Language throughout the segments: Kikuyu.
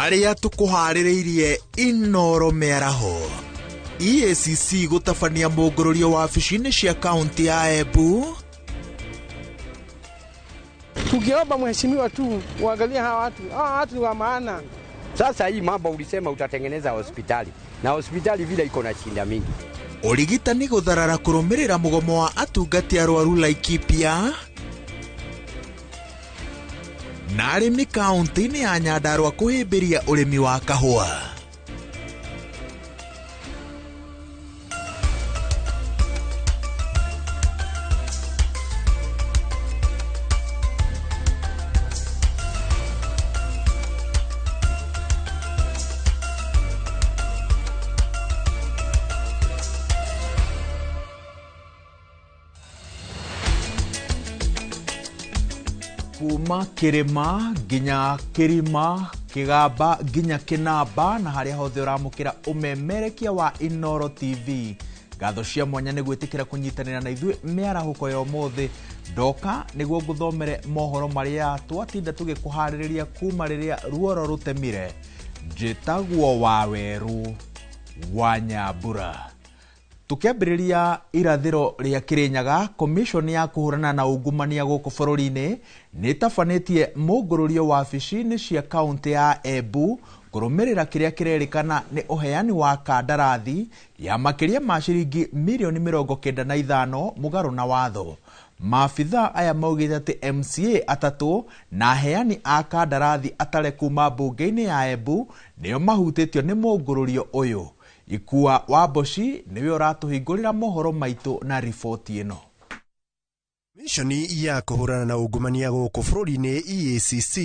Marĩa tũkũharĩrĩirie Inoro mĩaraho. EACC gũtabania mũngũrũrio wabici-inĩ cia kaunti ya Embu. Tukiomba mheshimiwa tu uangalie hawa watu. Hawa watu ni wa maana. Sasa hii mambo ulisema utatengeneza hospitali na hospitali vile iko na shinda mingi. Ũrigitani gũtharara kũrũmĩrĩra mũgomo wa atungati arwaru Laikipia. Na arĩmi kaunti-inĩ ya Nyandarua kũhĩmbĩria ũrĩmi wa kahũa. Kuma kirima nginya kirima kigamba nginya kinamba na haria hothe uramukira umemerekia wa Inoro TV. Ngatho cia mwanya nĩ gwĩtĩkĩra kũnyitanĩra na ithuĩ mĩarahũko ya ũmũthĩ. Ndoka nĩguo ngũthomere mohoro marĩa twatinda tũgĩkũharĩrĩria kuma rĩrĩa ruoro rũtemire. Njĩtagwo Wawerũ wa Nyambura. Tukiambĩrĩria irathĩro rĩa Kirinyaga, commission ya kũhũrana na ungumania gũkũ bũrũri-inĩ nĩ ĩtabanĩtie mũngũrũrio wabici-inĩ cia kaunti ya Embu kũrũmĩrĩra kĩrĩa kĩrerĩkana nĩ ũheani wa kandarathi ya makĩria ma ciringi mirioni 95 mũgarũ na watho. Maabithaa aya maugĩte atĩ MCA atatũ na aheani a kandarathi atare kuma mbunge-inĩ ya Embu nĩo mahutĩtio nĩ mũngũrũrio ũyũ. Ikua wa Mboci niwe ũratũhingũrĩra mohoro maitũ na riboti ĩno. Mishoni ya kũhũrana na ungumania gũkũ bũrũri-inĩ EACC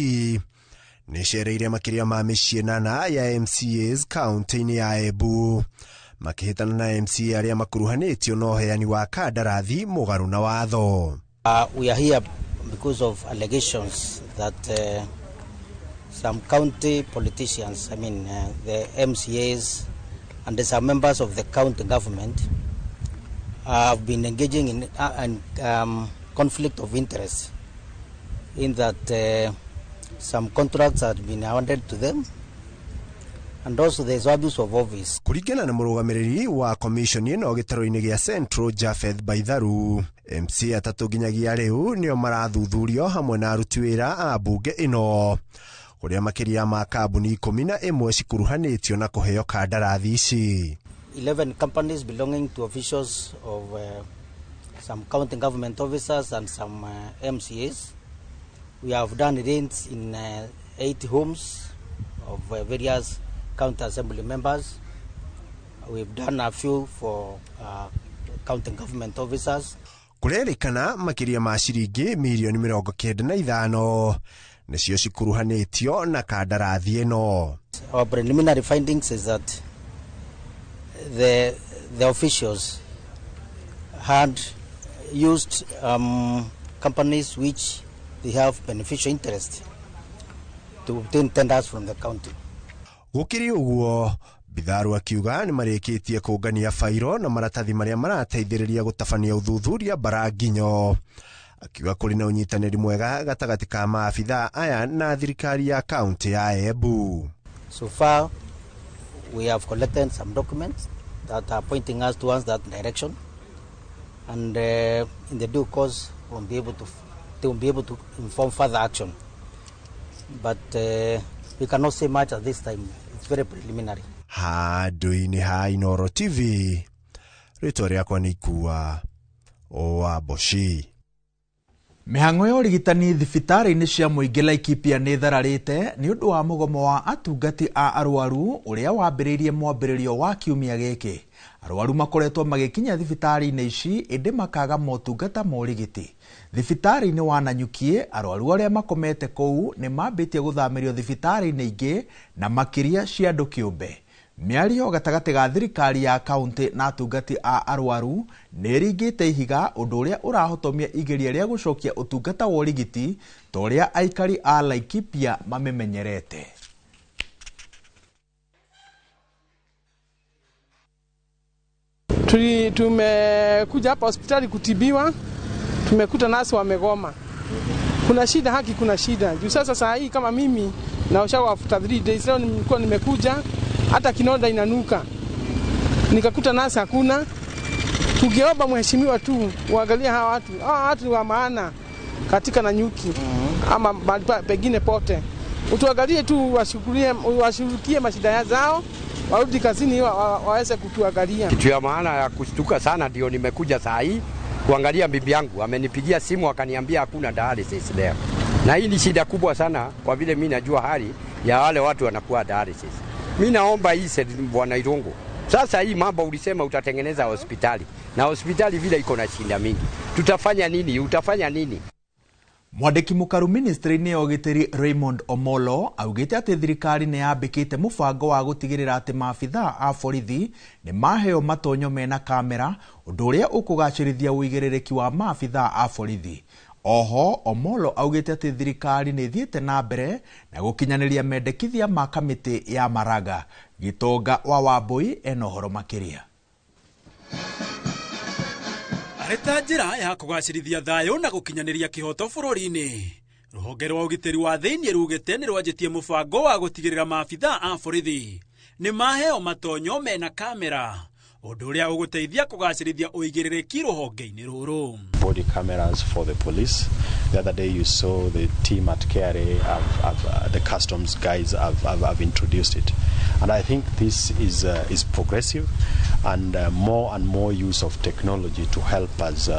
nĩcereire makĩria ma mĩciĩ 8 ya MCAs kaunti-inĩ ya Embu makĩhĩtana na MCA arĩa makuruhanĩtio na ũheani wa kandarathi mũgarũ na watho. We are here because of allegations that some county politicians, the MCAs and some members of the county government have been engaging in conflict of interest, in that some contracts have been awarded to them, and also there is abuse of office. Kũringana na mũrũgamĩrĩri wa commission ĩno gĩtarũ-inĩ gĩa Central Japheth Baitharu, MC atatũ nginyagia rĩu nĩo marathuthurio hamwe na aruti wĩra a mbunge ĩno kũrĩa makĩria ma kambuni 11 cikuruhanĩtio na kũheo kandarathi ici. 11 companies belonging to officials of some county government officers and some MCAs. We have done raids in 8 homes of various county assembly members. We've done a few for county government officers. Kũrerĩkana makĩria ma ciringi mirioni 95 nĩcio cikuruhanĩtio na kandarathi ĩno. Our preliminary findings is that the officials had used companies which they have beneficial interest to obtain tenders from the county. Gũkĩrĩ ũguo, Bitharu akiuga nĩ marĩkĩtie kũngania fairo na maratathi marĩa marateithĩrĩria gũtabania ũthuthuria Mbaranginyo. Akiuga kũrĩ na ũnyitanĩri mwega gatagatĩ ka maabithaa aya na thirikari ya kaunti ya Embu. So far we have collected some documents that are pointing us towards that direction, and in the due course they will be able to inform further action. But we cannot say much at this time. It's very preliminary. Handũ-inĩ ha Inoro TV, rĩtwa rĩakwa nĩ Ikua wa Mboci. Mĩhang'o ya ũrigitani thibitarĩ-inĩ cia mũingĩ Laikipia nĩ ĩthararĩte nĩ ũndũ wa mũgomo wa atungati a arwaru ũrĩa wambĩrĩirie mwambĩrĩrio wa kiumia gĩkĩ. Arwaru makoretwo magĩkinya thibitarĩ-inĩ ici ĩndĩ makaga motungata ma ũrigiti. Thibitarĩ-inĩ wa Nanyuki, arwaru arĩa makomete kũu nĩ mambĩtie gũthamĩrio thibitarĩ-inĩ ingĩ na makĩria cia andũ kĩũmbe. Mĩario gatagatĩ ga thirikari ya kaunti na atungati a arwaru nĩ ĩringĩte ihiga ũndũ ũrĩa ũrahotomia igeria rĩa gũcokia ũtungata wa ũrigiti ta ũrĩa aikari a Laikipia mamĩmenyerete. Tumekuja hapa hospitali kutibiwa, tumekuta nasi wamegoma. Kuna shida haki, kuna shida. Juu sasa saa hii kama mimi Na ushago after 3 days. Leo nilikuwa nimekuja hata kinonda inanuka, nikakuta nasi hakuna. Tukiomba mheshimiwa tu uangalie hawa watu. Hawa watu ni wa maana katika Nanyuki ama mahali pengine pote. Utuangalie tu, washughulikie mashida zao, warudi kazini waweze kutuangalia. Kitu ya maana ya kushtuka sana ndio nimekuja saa hii kuangalia bibi yangu. Amenipigia simu akaniambia hakuna dialysis leo. Na hii ni shida kubwa sana kwa vile mimi najua hali ya wale watu wanakuwa dialysis. Mimi naomba hii Bwana Irungu. Sasa hii mambo ulisema utatengeneza hospitali, na hospitali vile iko na shida mingi. Tutafanya nini? Utafanya nini? Mwandĩki mũkaru ministry-inĩ ya ũgitĩri Raymond Omolo augĩte atĩ thirikari nĩ yambĩkĩte mũbango wa gũtigĩrĩra atĩ maabithaa a borithi nĩ maheo matonyo mena kamera, ũndũ ũrĩa ũkũgacĩrithia ũigĩrĩrĩki wa maabithaa a borithi. Oho Omolo augĩte atĩ thirikari nĩ ĩthiĩte na mbere na gũkinyanĩria mendekithia ma kamĩtĩ ya Maraga. Gĩtonga wa Wambui ena ũhoro makĩria. Arĩ ta njĩra ya kũgacĩrithia thayũ na gũkinyanĩria kĩhoto bũrũri-inĩ, rũhonge rwa ũgitĩri wa thĩinĩ rugĩte nĩ rwanjĩtie mũbango wa gũtigĩrĩra maabithaa a borithi nĩ maheo matonyo mena kamera, ũndũ ũrĩa ũgũteithia kũgacĩrithia ũigĩrĩrĩki rũhonge-inĩ rũrũ. Body cameras for the police. The other day you saw the team at KRA, the customs guys have introduced it. And I think this is progressive, and more use of technology to help us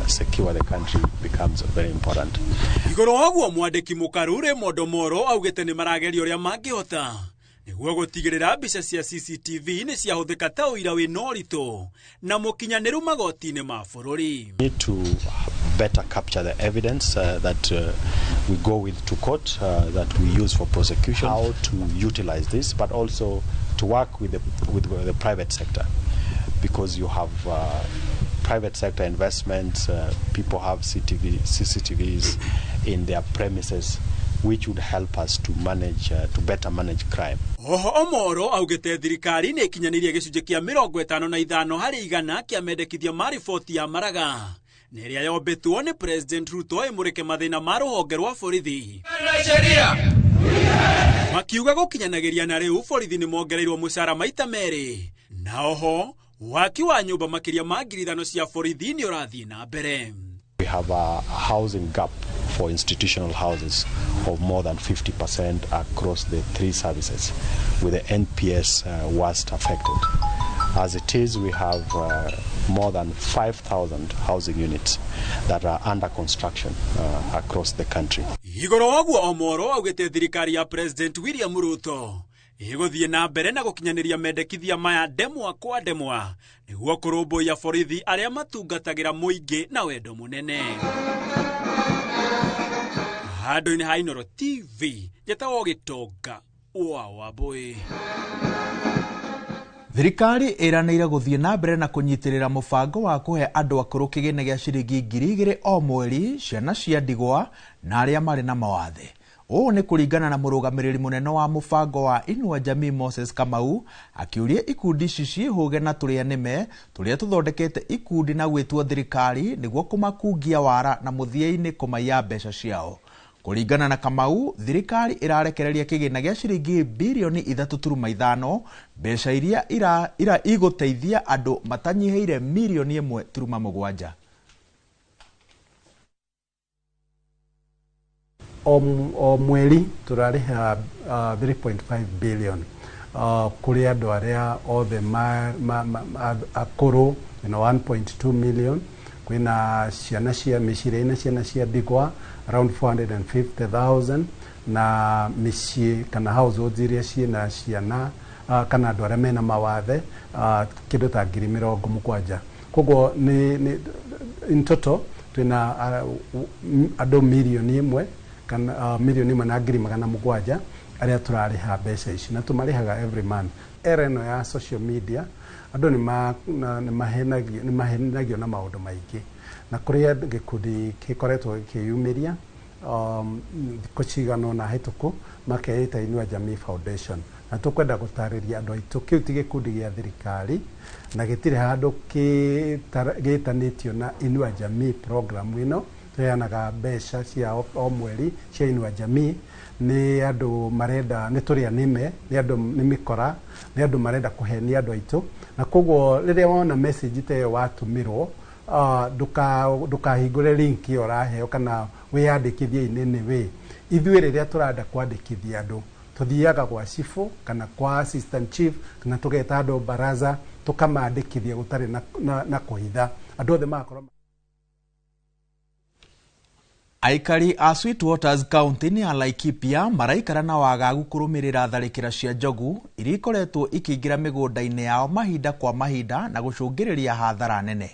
secure the country becomes very important. Igũrũ woguo mwandĩki mũkaru Raymond Omolo augĩte nĩ marageria ũrĩa mangĩhota nĩguo gũtigĩrĩra mbica cia CCTV nĩ ciahũthĩka ta ũira wĩna ũritũ na mũkinyanĩru magoti-inĩ ma bũrũri. We need to better capture the evidence that we go with to court, that we use for prosecution, how to utilize this, but also to work with the private sector, because you have private sector investments, people have CCTVs in their premises, which would help us to manage, to better manage crime. Oho Omolo augĩte thirikari nĩ ĩkinyanĩirie gĩcunjĩ kĩa 55 harĩ igana kĩa mendekithia ma riboti ya Maraga na ĩrĩa yombĩtwo nĩ President Ruto ĩmũrĩke mathĩna ma rũhonge rwa borithi. Makiuga gũkinyanagĩria na rĩu borithi nĩ mongereirwo mũcara maita merĩ, na oho waki wa nyũmba makĩria ma 5,000 cia borithi nĩ ũrathiĩ na mbere. We have a housing gap for institutional houses of more than 50% across the three services, with the NPS worst affected. As it is, we have more than 5,000 housing units that are under construction across the country. Igũrũ woguo Omolo augĩte thirikari ya President William Ruto ĩgũthiĩ na mbere na gũkinyanĩria mendekithia maya ndemwa kwa ndemwa nĩguo kũrũmbũiya borithi arĩa matungatagĩra mũingĩ na wendo mũnene. Handũ-inĩ ha Inooro TV, njetagwo Gĩtonga wa Wambui. Thirikari ĩranĩire gũthiĩ na mbere na kũnyitĩrĩra mũbango wa kũhe andũ akũrũ kĩgĩna gĩa ciringi 2,000 o mweri, ciana cia ndigwa na arĩa marĩ na mawathe. Ũũ nĩ kũringana na mũrũgamĩrĩri mũnene wa mũbango wa Inua Jamii Moses Kamau akĩũria ikundi ici ciĩhũge na tũrĩa nĩme tũrĩa tũthondekete ikundi na gwĩtua thirikari nĩguo kũmakungia wara na mũthia-inĩ kũmaiya mbeca ciao. Kũringana na Kamau, thirikari ĩrarekereria kĩgĩna gĩa ciringi birioni 3.5, mbeca iria igũteithia andũ matanyihĩire mirioni 1.7. O mweri tũrarĩha 3.5 billion kũrĩ andũ arĩa othe akũrũ, 1.2 million, kwĩna ciana cia mĩciĩ ĩna ciana cia ndigwa around 450,000 na mĩciĩ kana households iria ciĩna ciana kana andũ arĩa mena mawathe kĩndũ ta 70,000. Koguo nĩ in total twĩna andũ mirioni 1 kana mirioni 1,700,000 arĩa tũrarĩha mbeca ici na tũmarĩhaga every month. Era ĩno ya social media andũ nĩ mahenagio na maũndũ maingĩ, na kũrĩ gĩkundi gĩkoretwo gĩkĩyumĩria thikũ cigana ũna hĩtũku makeĩta Inua Jamii Foundation, na tũkwenda gũtarĩria andũ aitũ kĩu ti gĩkundi gĩa thirikari na gĩtirĩ handũ gĩtanĩtio na Inua Jamii program ĩno. Tũheanaga mbeca cia o mweri cia Inua Jamii. Nĩ andũ marenda, nĩ tũrĩa nĩme, nĩ andũ, nĩ mĩkora, nĩ andũ marenda kũhenia andũ aitũ. Na koguo rĩrĩa wona message ta ĩyo watũmĩrwo, ndũkahingũre link ĩyo ũraheo kana wĩyandĩkithie in any way. Ithuĩ rĩrĩa tũrenda kwandĩkithia andũ, tũthiaga gwa cibũ kana kwa assistant chief, kana tũgeta andũ baraza, tũkamandĩkithia gũtarĩ na kũhitha. Andũ othe magakorwo. Aikari a Sweetwaters kaunti-inĩ ya Laikipia maraikara na wagagu kũrũmĩrĩra tharĩkĩra cia njogu iria ikoretwo ikĩingĩra mĩgũnda-inĩ yao mahinda kwa mahinda na gũcũngĩrĩria hathara nene.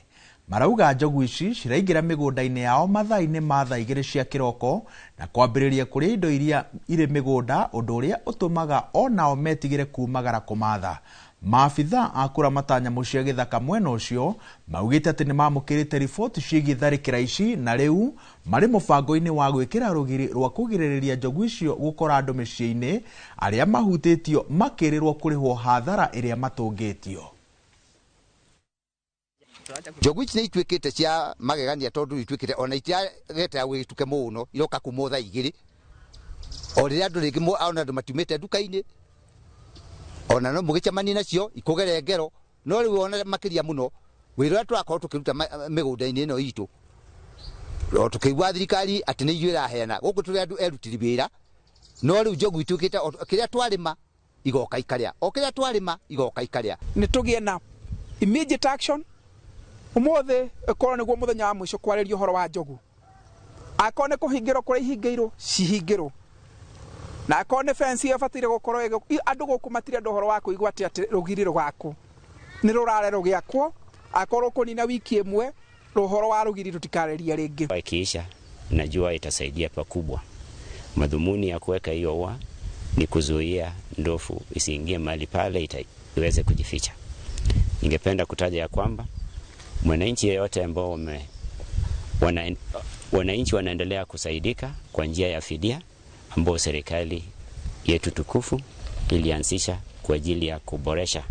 Marauga njogu ici ciraingĩra mĩgũnda-inĩ yao mathaa-inĩ ma thaa 2 cia kĩroko na kwambĩrĩria kũrĩa indo iria irĩ mĩgũnda, ũndũ ũrĩa ũtũmaga onao metigĩre kumagara kũmatha. Maabitha a kũramata nyamũ cia gĩthaka mwena ũcio maugĩte atĩ nĩmamũkĩrĩte riboti ciĩgiĩ tharĩkĩra ici na rĩu marĩ mũbango-inĩ wa gwĩkĩra rũgiri rwa kũgirĩrĩria njogu icio gũkora andũ mĩciĩ-inĩ, arĩa mahutĩtio makĩrĩrwo kũrĩhwo hathara ĩrĩa matũngĩtio. Njogu ici nĩ ituĩkĩte cia magegania tondũ ituĩkĩte ona itiagete gũgĩtuke mũno, iroka kuma thaa 2 o rĩrĩa andũ rĩngĩ ona andũ matiumĩte nduka-inĩ, ona no mũgĩcemanie nacio ikũgere ngero. No rĩu ona makĩria mũno wĩra ũrĩa tũrakorwo tũkĩruta mĩgũnda-inĩ ĩno itũ, o tũkĩigua thirikari atĩ nĩ irio ĩraheana gũkũ, tũrĩ andũ erutĩri wĩra, no rĩu njogu ituĩkĩte kĩrĩa twarĩma igoka ikarĩa, o kĩrĩa twarĩma igoka ikarĩa. Nĩ tũgĩe na immediate action ũmũthĩ, ĩkorwo nĩguo mũthenya wa mũico kwarĩria ũhoro wa njogu. Akorwo nĩ kũhingĩrwo kũrĩa ihingĩirwo, cihingĩrwo, na akorwo nĩ fence ĩbataire gũkorwo andũ gũkũ matirenda ũhoro wa kũigua atĩ rũgiri rũgakwo nĩ rũrare rũgĩakwo. Akorwo kũnina wiki ĩmwe, ũhoro wa rũgiri tũtikarĩria rĩngĩ. Ikiisha najua itasaidia pakubwa. Madhumuni ya kuweka hiyo ua ni kuzuia ndovu isiingie mahali pale iweze kujificha. Ningependa kutaja ya kwamba mwananchi yeyote ambao wananchi wanaendelea kusaidika kwa njia ya fidia ambao serikali yetu tukufu ilianzisha kwa ajili ya kuboresha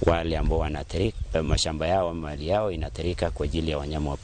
wale ambao wanaathirika, mashamba yao, mali yao inaathirika kwa ajili ya wanyama wa.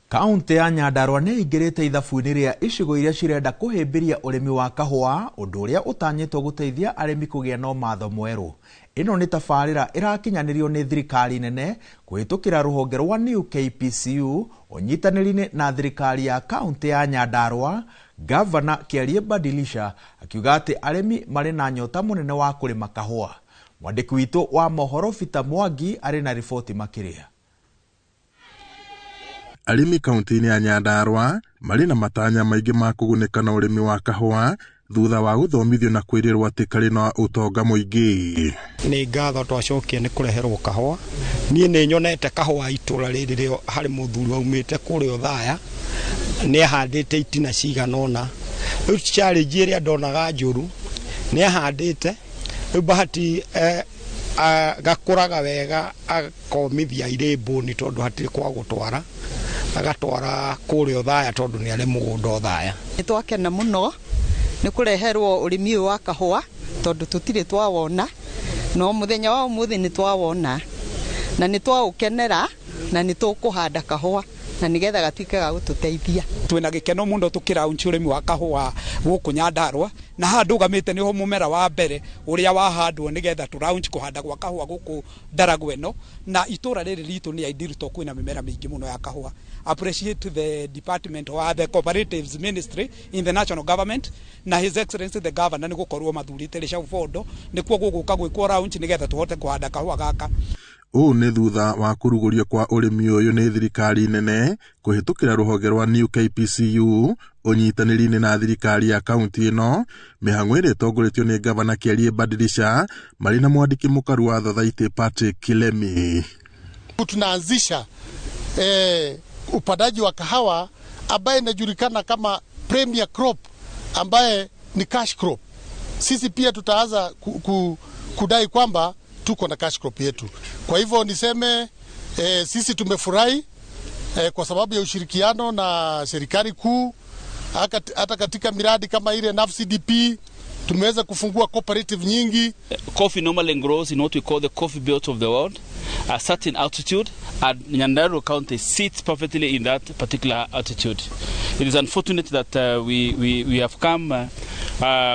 Kaunti ya Nyandarua nĩ ĩingĩrĩte ithabu-inĩ rĩa icigo iria cirenda kũhĩmbĩria ũrĩmi wa kahũa, ũndũ ũrĩa ũtanyĩtwo gũteithia arĩmi kũgĩa na ũmatho mwerũ. Ĩno nĩ tabarĩra ĩrakinyanĩrio nĩ thirikari nene kũhĩtũkĩra rũhonge rwa New KPCU ũnyitanĩri-inĩ na thirikari ya kaunti ya Nyandarua. Gavana Kĩarie Badilisha akiuga atĩ arĩmi marĩ na nyota mũnene wa kũrĩma kahũa. Mwandĩki witũ wa mohoro Peter Mwangi arĩ na riboti makĩria. Arĩmi kaunti-inĩ ya Nyandarua marĩ na matanya maingĩ ma kũgunĩka na ũrĩmi wa kahũa thutha wa gũthomithio na kwĩrĩrwo atĩ karĩ na ũtonga mũingĩ. Nĩ ngatho twacokia nĩ kũreherwo kahũa. Niĩ nĩ nyonete kahũa itũra rĩrĩ rĩo harĩ mũthuri waumĩte kũrĩa Othaya, nĩ ahandĩte itina cigana ũna. Rĩu challenge ĩrĩa ndonaga njũru, nĩ ahandĩte rĩu bahati gakũraga wega akomithia irĩ mbũni tondũ hatirĩ kwa gũtwara, agatwara kũrĩa Othaya tondũ nĩ arĩ mũgũnda Othaya. Nĩ twakena mũno nĩ kũreherwo ũrĩmi ũyũ wa kahũa tondũ tũtirĩ twawona, no mũthenya wa ũmũthĩ nĩ twawona na nĩ twaũkenera na nĩ tũkũhanda kahũa na nĩgetha gatuĩke ga gũtũteithia. Twĩna gĩkeno mũno tũkĩraunchi ũrĩmi wa kahũa gũkũ Nyandarua, na haha ndũgamĩte nĩho mũmera wa mbere ũrĩa wahandwo nĩgetha tũraunchi kũhanda gwa kahũa gũkũ Ndaragwa ĩno, na itũra rĩrĩ ritũ nĩ ideal tondũ kwĩna mĩmera mĩingĩ mũno ya kahũa. Appreciate the department wa the cooperatives ministry in the national government na His Excellency the governor nĩ gũkorwo mathurĩte Rĩchau Bondo nĩkuo gũgũka gwĩkwo launch nĩgetha tũhote kũhanda kahũa gaka. Ũũ nĩ thutha wa kũrugũrio kwa ũrĩmi ũyũ nĩ thirikari nene kũhĩtũkĩra rũhonge rwa New KPCU ũnyitanĩri-inĩ na thirikari ya kaunti ĩno, mĩhang'o ĩrĩa ĩtongoretio nĩ gavana Kĩarie Badilisha marĩ na mwandĩki mũkaru wa Thothaitĩ Patrick Kilemi. Tunaanzisha upandaji wa kahawa ambaye inajulikana kama premier crop, ambaye ni cash crop. Sisi pia tutaanza kudai kwamba tuko na cash crop yetu. Kwa hivyo niseme sisi tumefurahi kwa sababu ya ushirikiano na serikali kuu. Hata katika miradi kama ile NAFCDP tumeweza kufungua cooperative nyingi. Coffee normally grows in what we call the coffee belt of the world, a certain altitude, and Nyandarua County sits perfectly in that particular altitude. It is unfortunate that we have come,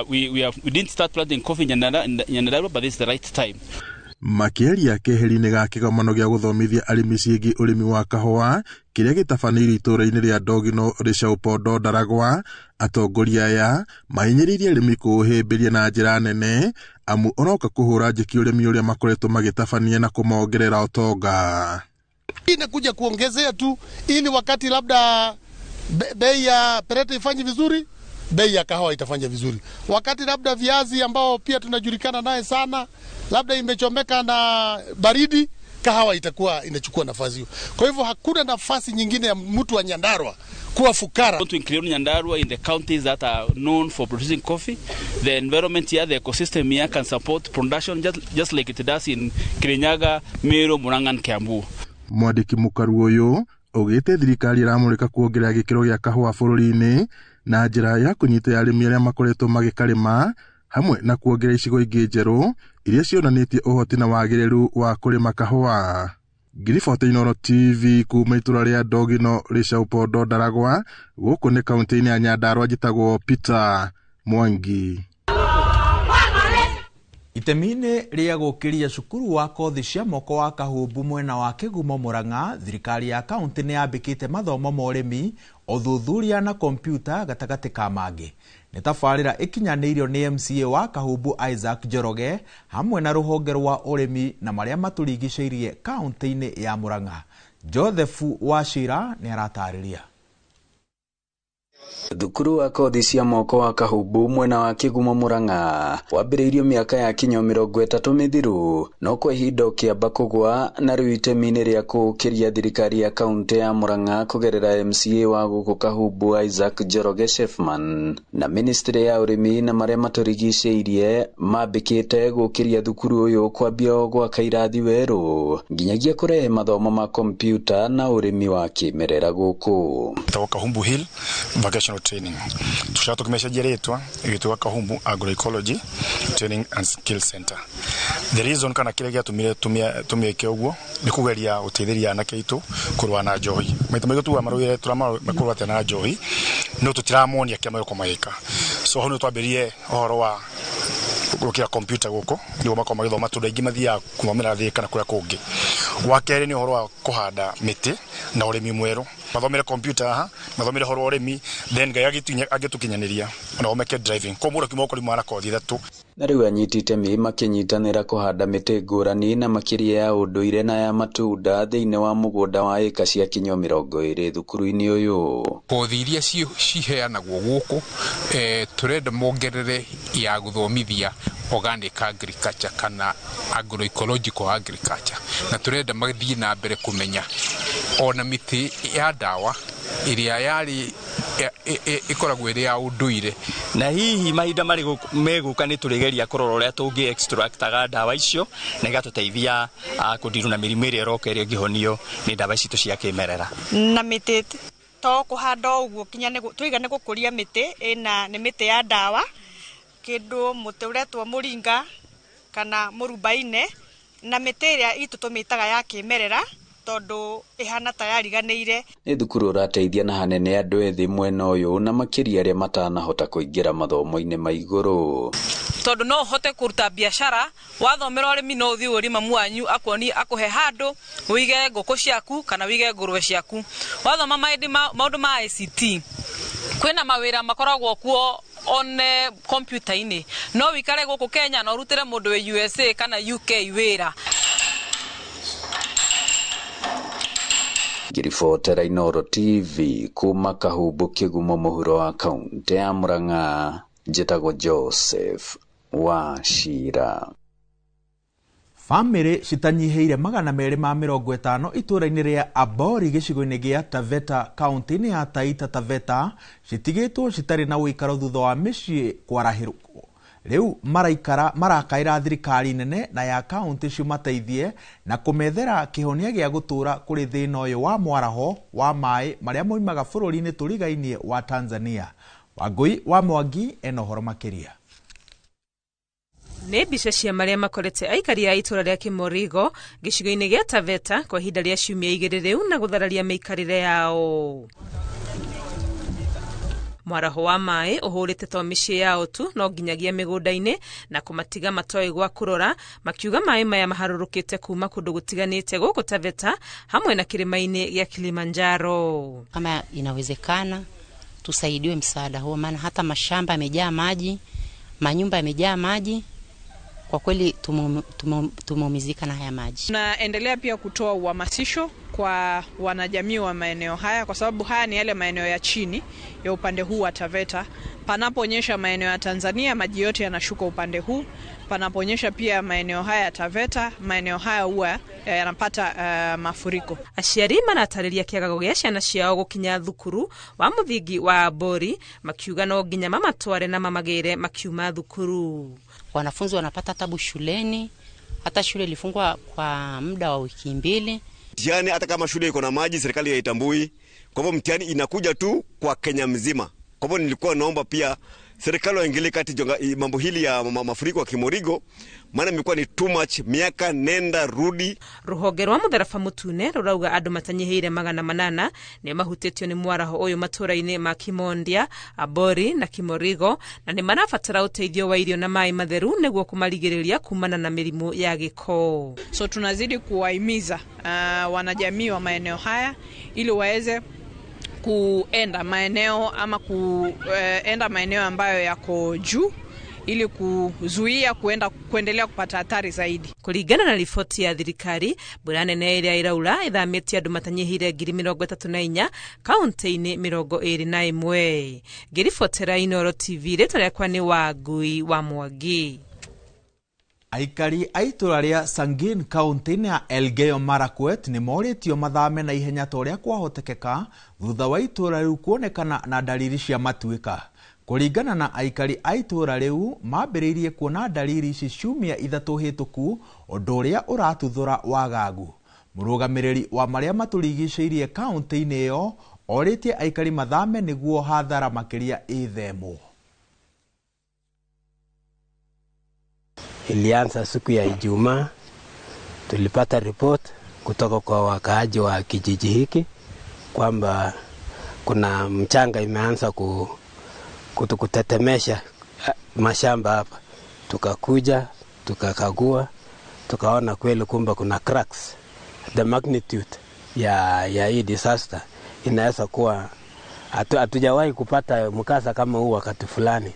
we didn't start planting coffee in Nyandarua, but it's the right time. Makĩaria keheri-inĩ ga kĩgomano gĩa gũthomithia arĩmi ciĩgiĩ ũrĩmi wa kahũa kĩrĩa gĩtabanĩirio itũũra-inĩ rĩa Ndogino Rĩcaũ Pondo Ndaragwa, atongoria aya mahinyĩrĩirie arĩmi kũũhĩmbĩria na njĩra nene amu ũroka kũhũra njeki ũrĩmi ũrĩa makoretwo magĩtabania na kũmongerera ũtonga. Inakuja kuongezea tu ili wakati labda bei ya perete ifanye vizuri, bei ya kahawa itafanya vizuri. Wakati labda viazi ambao pia tunajulikana naye sana, labda imechomeka na baridi, kahawa itakuwa inachukua nafasi hiyo. Kwa hivyo hakuna nafasi nyingine ya mtu wa Nyandarua kuwa fukara. Want to include Nyandarua in the counties that are known for producing coffee. The environment here, the ecosystem here can support production just like it does in Kirinyaga, Meru, Murang'a and Kiambu. Mwandĩki mũkaru ũyũ augĩte thirikari ĩramũrĩka kuongerera gĩkĩro gĩa kahũa bũrũri-inĩ na njĩra ya kũnyitĩrĩra arĩmi arĩa makoretwo magĩkarĩma hamwe na kuongerera icigo ingĩ njerũ iria cionanĩtie ũhoti na wagĩrĩru wa kũrĩma kahũa. Ngiribota Inooro TV kuma itũra rĩa Ndogino Rĩcaũ Pondo Ndaragwa, gũkũ nĩ kaũntĩ-inĩ ya Nyandarua, njĩtagwo Peter Mwangi. Itemi-inĩ rĩa gũkĩria cukuru wa kothi cia moko wa Kahumbu mwena wa Kĩgumo Murang'a, thirikari ya kaũntĩ nĩ yambĩkĩte mathomo ma ũrĩmi, ũthuthuria na kompiuta gatagatĩ ka mangĩ. Nĩ tabarĩra ĩkinyanĩirio nĩ MCA wa Kahumbu Isaac Njoroge hamwe na rũhonge rwa ũrĩmi na marĩa matũrigicĩirie kaũntĩ-inĩ ya Murang'a. Joseph Wachira nĩ aratarĩria. Thukuru wa kothi cia moko wa Kahumbu mwena wa Kĩgumo Murang'a wambĩrĩirio mĩaka ya kinyo 30 mĩthiru, no kwa ihinda ũkĩamba kũgwa na rĩu itemi-inĩ rĩa kũũkĩria thirikari ya kaũntĩ ya Murang'a kũgerera MCA wa gũkũ Kahumbu Isaac Njoroge Shefman na ministry ya ũrĩmi na marĩa matũrigicĩirie mambĩkĩte gũkĩria thukuru ũyũ kwambia gwaka irathi werũ nginyagia kũrehe mathomo ma kompiuta na ũrĩmi wa kĩmerera gũkũ. Kahumbu Hill Vocational Training tushaka tukimeshaje retwa igitwa Kahumbu Agroecology Training and Skill Center. The reason kana kile gyatumire tumie uguo ni kugeria utetheria anake itu kurwa na njohi. Maita maingĩ tuga marũire tũramakorwo atĩa na njohi no tutiramonia kĩa magĩko magĩka. So hau nĩ twambĩrie ũhoro wa gũkĩra computer gũkũ nĩguo makorwo magĩthoma tondũ aingĩ mathiaga gũthomera thĩ kana kũrĩa kũngĩ. Wa kerĩ nĩ ũhoro wa kũhanda mĩtĩ na ũrĩmi mwerũ. Mathomere computer haha, mathomere ũhoro wa ũrĩmi, then Ngai agĩtũkinyanĩria ona omeke driving. Kwa mũndũ akiuma ũkũrĩ mwana kothi ithatũ. Na rĩu anyiti itemi makĩnyitanĩra kũhanda mĩtĩ ngũrani na makĩria ya ũndũire na ya matunda thĩinĩ wa mũgũnda wa ĩka cia kinyo 20 thukuru-inĩ ũyũ. Kothi iria ciheanagwo gũkũ tũrenda mongerere ya gũthomithia organic agriculture kana agroecological agriculture, na tũrenda mathiĩ na mbere kũmenya ona mĩtĩ ya ndawa ĩrĩa yarĩ ĩkoragwo ĩrĩ ya ũndũire. Na hihi mahinda marĩ megũka nĩ tũrĩgeria kũrora ũrĩa tũngĩ extractaga ndawa icio na igatũteithia kũndirwo na mĩrimũ ĩrĩa ĩroka ĩrĩa ĩngĩhonio nĩ ndawa ici cia kĩmerera. Na mĩtĩ to kũhanda ũguo kinya tũiga nĩ gũkũria mĩtĩ ĩna nĩ mĩtĩ ya ndawa, kĩndũ mũtĩ ũretwo mũringa kana mũrubaine, na mĩtĩ ĩrĩa itũ tũmĩtaga ya kĩmerera tondũ ĩhana ta yariganĩire. Nĩ thukuru ũrateithia na hanene andũ ethĩ mwena ũyũ na makĩria arĩa matanahota kũingĩra mathomo-inĩ ma igũrũ. Tondũ no ũhote kũruta biacara wathomera ũrĩmi, no ũthiĩ ũrie mamu wanyu akuonie akũhe handũ ũige ngũkũ ciaku kana ũige ngũrwe ciaku. Wathoma maũndũ ma ICT, kwĩna mawĩra makoragwo kuo on computer-inĩ, no wĩikare gũkũ Kenya na ũrutĩre mũndũ wĩ USA kana UK wĩra. Ngiribotera Inooro TV kuma Kahumbu Kĩgumo mũhuro wa kaũntĩ ya Murang'a, njĩtagwo Joseph Wachira. Bamĩrĩ citanyihĩire 250 itũũra-inĩ rĩa Abori gĩcigo-inĩ gĩa Taveta kaũntĩ-inĩ ya Taita Taveta citigĩtwo citarĩ na ũikaro thutha wa mĩciĩ kwarahĩrwo. Rĩu marakaĩra thirikari nene na ya kaũntĩ cimateithie na kũmethera kĩhonia gĩa gũtũũra kũrĩ thĩna ũyũ wa mwaraho wa maĩ marĩa moimaga bũrũri-inĩ tũrigainie wa Tanzania. Wangũi wa Mwangi ena ũhoro makĩria. Nĩ mbica cia marĩa makorete aikari a itũra rĩa Kĩmorigo gĩcigo-inĩ gĩa Taveta kwa ihinda rĩa ciumia 2 rĩu na gũthararia mĩikarĩre yao. Mwaraho wa maĩ ũhũrĩte to mĩciĩ yao tu no nginyagia mĩgũnda-inĩ na kũmatiga matoĩ gwa kũrora, makiuga maĩ maya maharũrũkĩte kuma kũndũ gũtiganĩte gũkũ Taveta hamwe na kĩrĩma-inĩ gĩa Kilimanjaro. Kama inawezekana tusaidiwe msaada huo, maana hata mashamba yamejaa maji, manyumba yamejaa maji. Kwa kweli tumeumizika na haya maji. Tunaendelea pia kutoa uhamasisho kwa wanajamii wa maeneo haya, kwa sababu haya ni yale maeneo ya chini ya upande huu wa Taveta. Panaponyesha maeneo ya Tanzania maji yote yanashuka upande huu. Panaponyesha pia maeneo haya ya Taveta, maeneo haya huwa yanapata mafuriko. Aciari maratarĩria kĩagago gĩa ciana ciao gũkinya thukuru wa mũthingi wa Abori, makiuga no nginya mamatware na mamagĩre makiuma thukuru. Wanafunzi wanapata tabu shuleni, hata shule ilifungwa kwa muda wa wiki 2. Mtihani hata kama shule iko na maji serikali haitambui. Kwa hivyo mtihani inakuja tu kwa Kenya mzima. Kwa hivyo nilikuwa naomba pia serikali waingilie kati mambo hili ya mafuriko ya Kimorigo, maana imekuwa ni too much, miaka nenda rudi. Ruhonge rwa Mũtharaba Mũtune rurauga andũ matanyihĩire 800 nĩo mahutĩtio nĩ mwaraho ũyũ matũra-inĩ ma Kimondia, Abori na Kimorigo, na nĩ marabatara ũteithio wa irio na maĩ matheru nĩguo kũmarigĩrĩria kumana na mĩrimũ ya gĩko. So tunazidi kuwahimiza wanajamii wa maeneo haya ili waweze kuenda maeneo ama kuenda maeneo ambayo yako juu ili kuzuia kuendelea kupata hatari zaidi. Kulingana na riboti ya thirikari, mbura nene ĩrĩa ĩraura ĩthamĩtie andũ matanyihĩire 34,000 kaunti-inĩ 21. Ngĩribotera Inooro TV, rĩtwa rĩakwa nĩ Wangui wa Mwangi. Aikari a itũra rĩa Sangin kaunti-inĩ ya Elgeyo Marakwet nĩ morĩtio mathame na ihenya ta ũrĩa kwahotekeka thutha wa itũra rĩu kuonekana na dalili cia matuĩka. Kũringana na aikari a itũra rĩu, mambĩrĩirie kuona dalili ici ciumia 3 hĩtũku, ũndũ ũrĩa ũratuthũra wagagu. Mũrũgamĩrĩri wa marĩa matũrigicĩirie kaunti-inĩ ĩyo orĩtie aikari mathame nĩguo hathara makĩria ĩthemwo. Ilianza siku ya Ijumaa, tulipata report kutoka kwa wakaaji wa kijiji hiki kwamba kuna mchanga imeanza kutetemesha mashamba hapa. Tukakuja, tukakagua, tukaona kweli kumbe kuna cracks. The magnitude ya hii disaster inaweza kuwa hatujawahi kupata mkasa kama huu wakati fulani,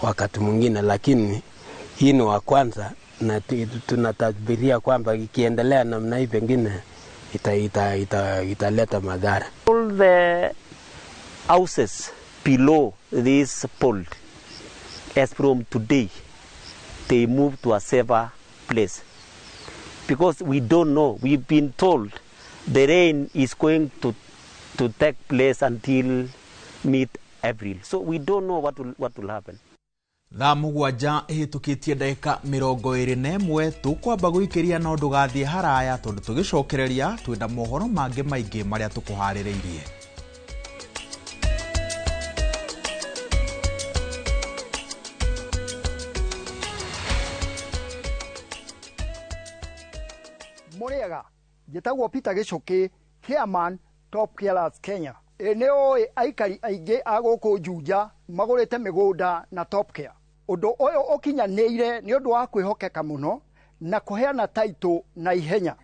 wakati mwingine, lakini hii ni wa kwanza na tunatabiria kwamba ikiendelea namna hii pengine italeta madhara. All the houses below this pond, as from today, they move to a safer place. Because we don't know, we've been told the rain is going to take place until mid-April. So we don't know what will happen. Thaa 7 ĩhĩtũkĩtie ndagĩka 21 tũkwamba gũikĩria no ndũgathiĩ haraya tondũ tũgĩcokereria twĩna mohoro mangĩ maingĩ marĩa tũkũharĩrĩirie. Mũrĩega, njĩtagwo Peter Gĩcũkĩ, chairman Top Carers Kenya. Nĩ ũĩ aikari aingĩ a gũkũ Juja magũrĩte mĩgũnda na Top Care. Ũndũ ũyũ ũkinyanĩire nĩ ũndũ wa kwĩhokeka mũno na kũheana taitũ na ihenya.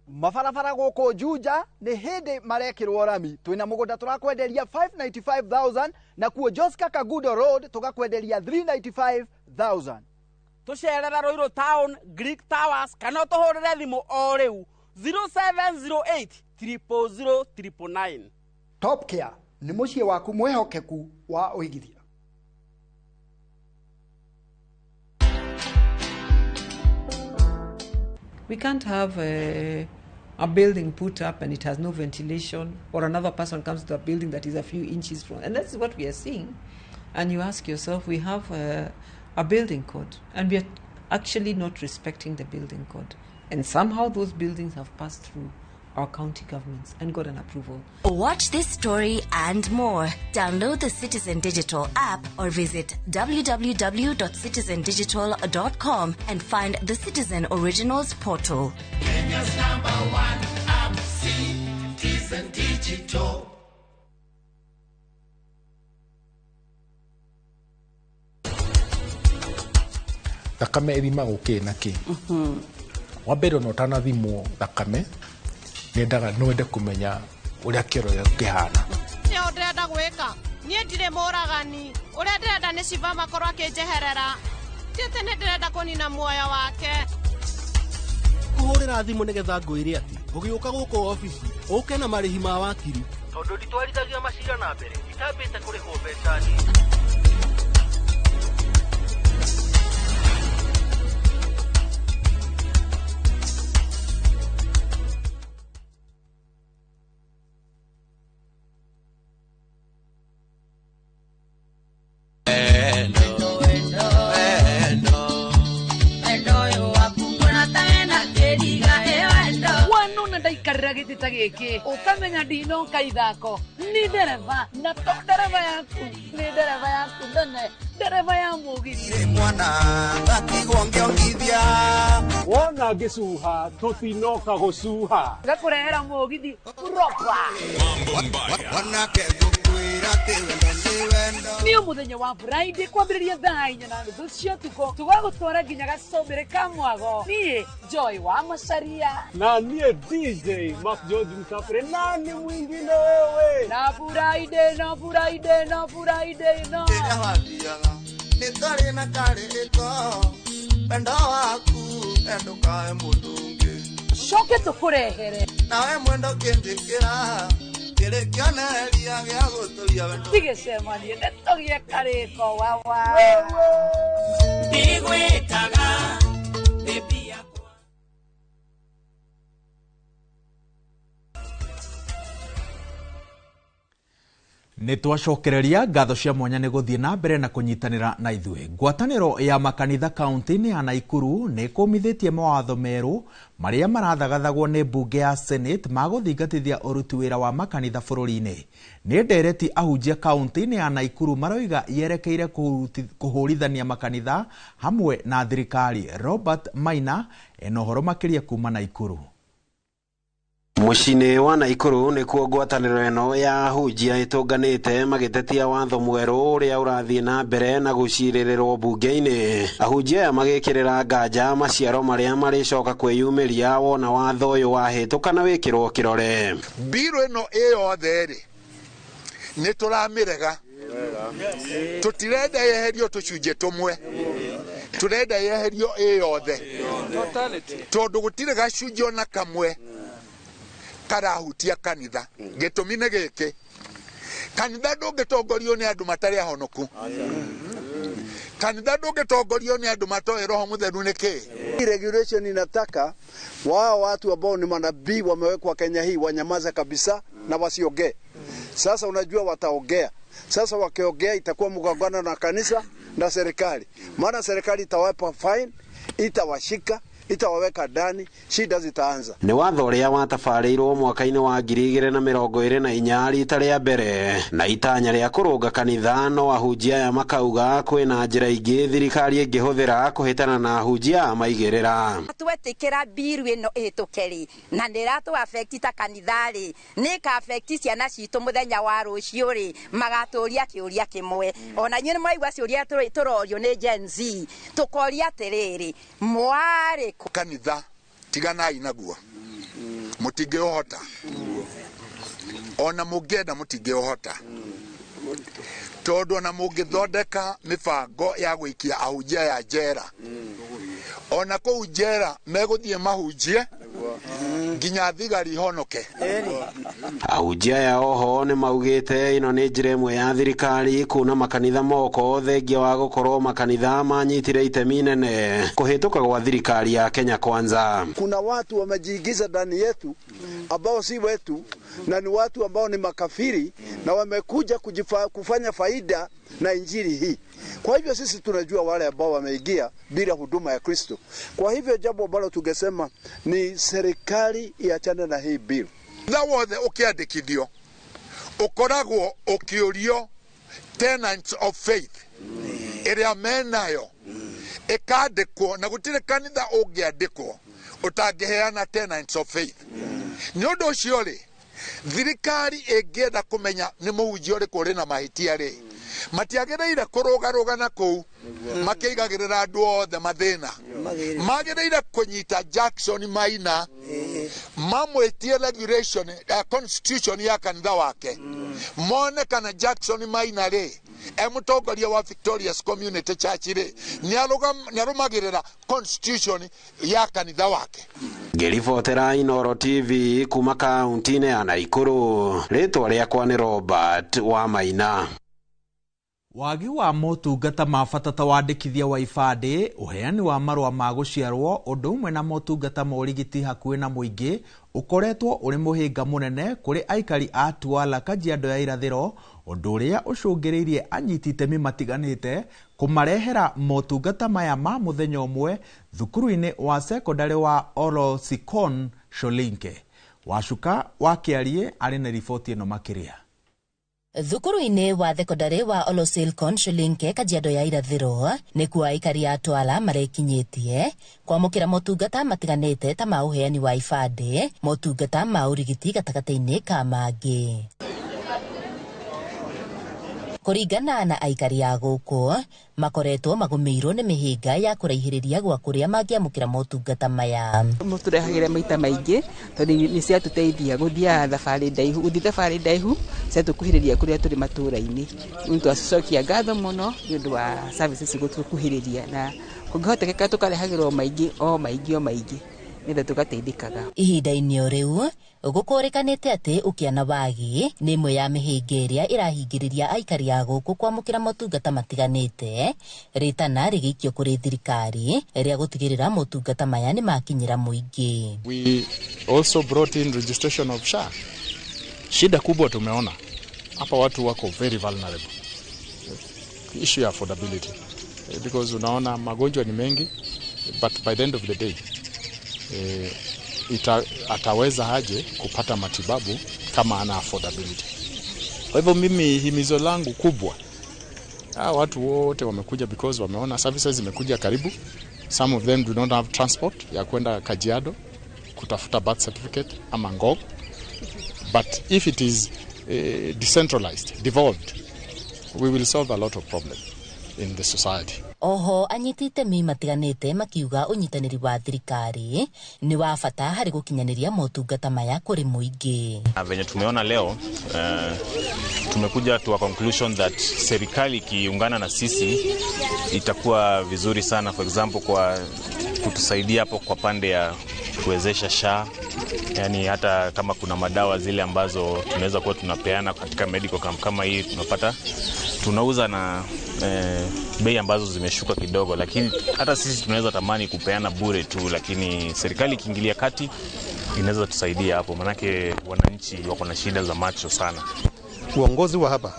Mabarabara gũkũ Juja nĩ hĩndĩ marekĩrwo rami. Twĩna mũgũnda tũrakwenderia 595,000 na kuo Joska Kagudo Road tũgakwenderia 395,000. Tũcerera Ruiru Town, Greek Towers, kana ũtũhũrĩre thimũ o rĩu 0708 000 999. Top Care nĩ mũciĩ waku mwĩhokeku wa ũigithia. We can't have a building put up and it has no ventilation, or another person comes to a building that is a few inches from, and that's what we are seeing. And you ask yourself, we have a building code, and we are actually not respecting the building code. And somehow those buildings have passed through our county governments and got an approval. Watch this story and more. Download the Citizen Digital app or visit www.citizendigital.com and find the Citizen Originals portal. Kenya's number one app, Citizen Digital. Thakame ĩthimagwo kĩ na kĩ? Wa mbere ona ũtanathimwo thakame nendaga no wende kũmenya ũrĩa kĩoro gĩaku kĩhana. Nĩo ndĩrenda gwĩka niĩ ndirĩ mũragani ũrĩa ndĩrenda nĩ Shiva makorwo akĩnjeherera ti atĩ nĩ ndĩrenda kũnina muoyo wake. Kũhũrĩra thimũ nĩgetha ngwĩre atĩ ũgĩũka gũkũ obici ũke na marĩhi ma wakiri tondũ nditwarithagia macira na mbere itambĩte kũrĩhwo mbeca nyingĩ. Ndaikarĩra gĩtĩ ta gĩkĩ ũkamenya ndinoka ithako ni ndereba na to ndereba yaku nĩ ndereba yaku nene ndereba ya mũgithi mwana ngatigwo ngĩongithia wona ngĩcuha tũtinoka gũcuha ngakũrehera mũgithi proper wanake ngũkwĩra atĩ wendo nĩ wendo nĩ mũthenya wa Friday kwambĩrĩria thaa 4:30 cia ũtukũ tũgagũtwara nginya gacũmbĩrĩ ka mwago niĩ Joy wa Macharia na niĩ DJ Mark George Msafiri nani mwingine wewe na Friday no Friday no Friday no ĩrĩa wathiaga nĩ tarĩ na karĩto wendo waku ndũkae mũndũ ũngĩ coke tũkũrehere nawe mwendo kĩnjĩkĩra kĩrĩ kĩonereria gĩa gũtũria wendo tigĩcemanie nĩ tũgĩe karĩko wawa ndigwĩtaga baby yakwa. Nĩ twacokereria ngatho cia mwanya nĩ gũthiĩ na mbere na kũnyitanĩra na ithuĩ. Ngwatanĩro ya makanitha kaunti-inĩ ya Naikuru nĩ ĩkũmithĩtie mawatho merũ marĩa marathagathagwo nĩ mbunge ya Senate ma gũthingatithia ũruti wĩra wa makanitha bũrũri-inĩ. Nĩ ndereti ahunjia kaunti-inĩ ya Naikuru maroiga yerekeire kũhũrithania makanitha hamwe na thirikari. Robert Maina ena ũhoro makĩria kuma Naikuru. Mũciĩ-inĩ wa Naikuru nĩkuo ngwatanĩro ĩno ya ahunjia ĩtũnganĩte magĩtetia watho mwerũ ũrĩa ũrathiĩ na mbere na gũcirĩrĩrwo mbunge-inĩ. Ahunjia aya magĩkĩrĩra nganja maciaro marĩa marĩcoka kwĩyumĩria wona watho ũyũ wahĩtũka na wĩkĩrwo kĩrore. Mbirũ ĩno ĩ yothe rĩ nĩ tũramĩrega, tũtirenda yeherio tũcunjĩ tũmwe, tũrenda yeherio ĩ yothe tondũ gũtirĩ gacunjĩ ona kamwe karahutia kanitha. Gĩtũmi nĩ gĩkĩ, kanitha ndũngĩtongorio nĩ andũ matarĩ ahonoku, kanitha ndũngĩtongorio nĩ andũ matoĩ Roho Mũtheru nĩ kĩ. Regulation inataka wao watu ambao ni manabii wamewekwa Kenya hii wanyamaze kabisa na wasiongee. Sasa unajua wataongea. Sasa wakiongea itakuwa mgongano na kanisa na serikali, maana serikali itawapa fine, itawashika, itawaweka ndani, shida zitaanza. Nĩ watho ũrĩa watabarĩirwo mwaka-inĩ wa 2024 rita rĩa mbere na itanya rĩa kũrũnga kanitha, no ahunjia aya makauga kwĩna njĩra ingĩ thirikari ĩngĩhũthĩra kũhĩtana na ahunjia maigĩrĩra. Twetĩkĩra biru ĩno ĩhĩtũke rĩ, na nĩ ĩratũ affect ta kanitha rĩ, nĩ ĩka affect ciana citũ mũthenya wa rũciũ rĩ, magatũria kĩũria kĩmwe. Ona inyuĩ nĩ mwaigua ciũria tũrorio nĩ Gen Z, tũkoria atĩrĩrĩ, mwarĩ kanitha tiganai naguo, mũtingĩũhota, ona mũngĩenda mũtingĩũhota, tondũ ona mũngĩthondeka mĩbango ya gũikia ahunjia ya njera, ona kũu njera megũthiĩ mahunjie nginya thigari ihonoke. Ahunjia aya oho nĩ maugĩte ĩno nĩ njĩra ĩmwe ya thirikari kuna makanitha moko thengia wa gũkorwo makanitha manyitire itemi nene kũhĩtũka gwa thirikari ya Kenya Kwanza. Kuna watu wamejiingiza ndani yetu ambao si wetu na ni watu ambao ni makafiri na wamekuja kufanya faida na injili hii. Kwa hivyo sisi tunajua wale ambao wameingia bila huduma ya Kristo. Kwa hivyo jambo ambalo tungesema ni serikali iachane na hii bill. Tha wothe ũkĩandĩkithio ũkoragwo ũkĩũrio tenants of faith ĩrĩa menayo ĩkandĩkwo, na gũtirĩ kanitha ũngĩandĩkwo ũtangĩheana tenants of faith. Nĩ ũndũ ũcio rĩ, thirikari ĩngĩenda kũmenya nĩ mũhunjia ũrĩkũ ũrĩ na mahĩtia rĩ, matiagĩrĩire kũrũgarũga na kũu makĩigagĩrĩra andũ othe mathĩna. Magĩrĩire kũnyita Jackson Maina, mamwĩtie regulation, constitution ya kanitha wake, mone kana Jackson Maina rĩ, e mũtongoria wa Victorious Community Church rĩ, nĩarũmagĩrĩra constitution ya kanitha wake. Ngĩribotera Inooro TV kuma kaunti-inĩ ya Naikuru, rĩtwa rĩakwa nĩ Robert wa Maina. Wagi wa motungata ma bata ta wandĩkithia wa ibandĩ, ũheani wa marũa ma gũciarwo, ũndũ ũmwe na motungata ma ũrigiti hakuhĩ na mũingĩ ũkoretwo ũrĩ mũhĩnga mũnene kũrĩ aikari a Twala, Kajiado ya Irathĩro, ũndũ ũrĩa ũcũngĩrĩirie anyiti itemi matiganĩte kũmarehera motungata maya ma mũthenya ũmwe thukuru-inĩ wa sekondarĩ wa Olosikon Sholinke. Wacuka wa Kĩarie arĩ na riboti ĩno makĩria. Thukuru-inĩ wa thekondarĩ wa Olosilkon Sholinke, Kajiado ya Irathĩro, nĩkuo aikari a Twala marekinyĩtie kwamũkĩra motungata matiganĩte ta ma ũheani wa ibandĩ, motungata ma ũrigiti gatagatĩ-inĩ ka mangĩ. Kũringana na aikari a gũkũ, makoretwo magũmĩirwo nĩ mĩhĩnga ya kũraihĩrĩria gwa kũrĩa mangĩamũkĩra motungata maya. Mũtũrehagĩra maita maingĩ tondũ nĩ ciatũteithia gũthiaga thabarĩ ndaihu, gũthiĩ thabarĩ ndaihu ciatũkuhĩrĩria kũrĩa tũrĩ matũũra-inĩ. Nĩ twacokia ngatho mũno nĩ ũndũ wa services gũtũkuhĩrĩria, na kũngĩhotekeka tũkarehagĩrwo maingĩ o maingĩ o maingĩ nĩgetha tũgateithĩkaga. Ihinda-inĩ o rĩu gũkũrĩkanĩte atĩ ũkĩa na wagi nĩ ĩmwe ya mĩhĩnga ĩrĩa ĩrahingĩrĩria aikari a gũkũ kwamũkĩra motungata matiganĩte, rĩtana rĩgĩikio kũrĩ thirikari rĩa gũtigĩrĩra motungata maya nĩ makinyĩra mũingĩ. We also brought in registration of SHA. Shida kubwa tumeona hapa, watu wako very vulnerable. Issue ya affordability, because unaona magonjwa ni mengi, but by the end of the day ataweza aje kupata matibabu kama ana affordability? Kwa hivyo mimi himizo langu kubwa, watu wote wamekuja because wameona services zimekuja karibu. Some of them do not have transport ya kwenda Kajiado kutafuta birth certificate ama Ngong. But if it is decentralized, devolved, we will solve a lot of problems in the society. Oho anyiti itemi matiganĩte makiuga ũnyitanĩri wa thirikari nĩ wa bata harĩ gũkinyanĩria motungata maya kũrĩ mũingĩ. Venye tumeona leo, tumekuja to a conclusion that serikali ikiungana na sisi itakuwa vizuri sana, for example kwa kutusaidia hapo kwa pande ya kuwezesha SHA, yani hata kama kuna madawa zile ambazo tunaweza kuwa tunapeana katika medical camp kama hii, tunapata tunauza na bei ambazo zimeshuka kidogo, lakini hata sisi tunaweza tamani kupeana bure tu, lakini serikali ikiingilia kati inaweza tusaidia hapo, manake wananchi wako na shida za macho sana. Uongozi wa hapa,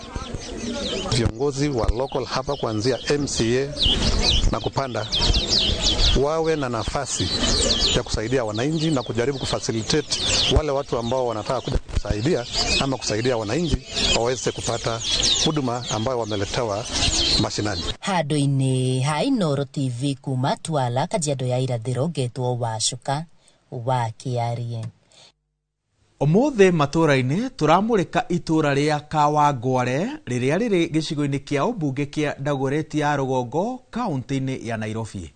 viongozi wa local hapa kuanzia MCA na kupanda, wawe na nafasi ya kusaidia wananchi na kujaribu kufacilitate wale watu ambao wanataka kuja kusaidia ama kusaidia wananchi waweze kupata huduma ambayo wameletewa mashinani. Handũ-inĩ ha Inooro TV kuma Twala, Kajiado ya Irathĩro, ngetwo Wacuka wa Kĩarie. Ũmũthĩ matũũra-inĩ tũramũrĩka itũũra rĩa Kawangware rĩrĩa rĩrĩ gĩcigo-inĩ kĩa ũmbunge kĩa Dagoretti ya rũgongo kaunti-inĩ ya Nairobi.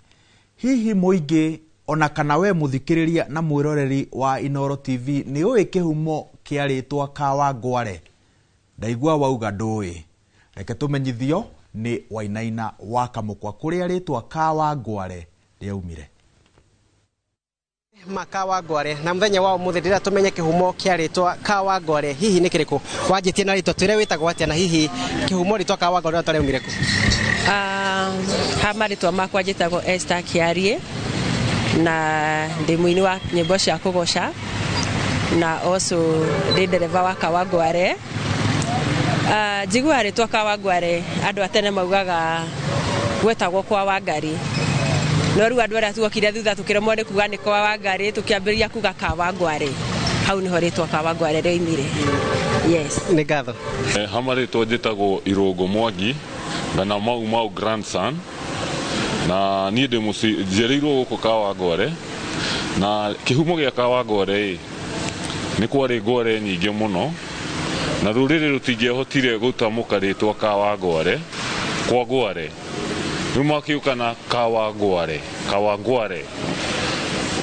Hihi mũingĩ ona kana we mũthikĩrĩria na mwĩroreri wa Inooro TV nĩ ũĩ kĩhumo kĩa rĩtwa Kawangware? Ndaigua wauga ndũĩ. Reke tũmenyithio nĩ Wainaina wa Kamũkwa kũrĩa rĩtwa Kawangware rĩaumire. Makawangware na muthenya wa umuthi ndira tumenye kihumo kia ritwa Kawangware hihi ni kiriku wanjitie na ritwa twire witagwo atia na hihi kihumo ritwa Kawangware tware ku? Ha maritwa makwa njitagwo Esther Kiarie na ndi muini wa nyimbo cia kugoca na also ndi ndereba wa Kawangware. Njiguaga rĩtwa Kawangware andũ a tene maugaga gwetagwo kwa Wangari, no rĩu andũ arĩa tuokire thutha tũkĩremwo nĩ kuga nĩ kwa Wangari, tũkĩambĩrĩria kuga Kawangware. Hau nĩho rĩtwa Kawangware rĩoimire. Yes. Nĩ ngatho. Hama rĩtwa njĩtagwo Irũngũ Mwangi kana Mau Mau grandson, na niĩ ndĩ mũci njiarĩirwo gũkũ Kawangware, na kĩhumo gĩa Kawangware ĩ nĩ kwarĩ ngware nyingĩ mũno, na rũrĩrĩ rũtingĩahotire gũtamũka rĩtwa Kawangware kwa ngware, rĩu makĩũka na Kawangware, Kawangware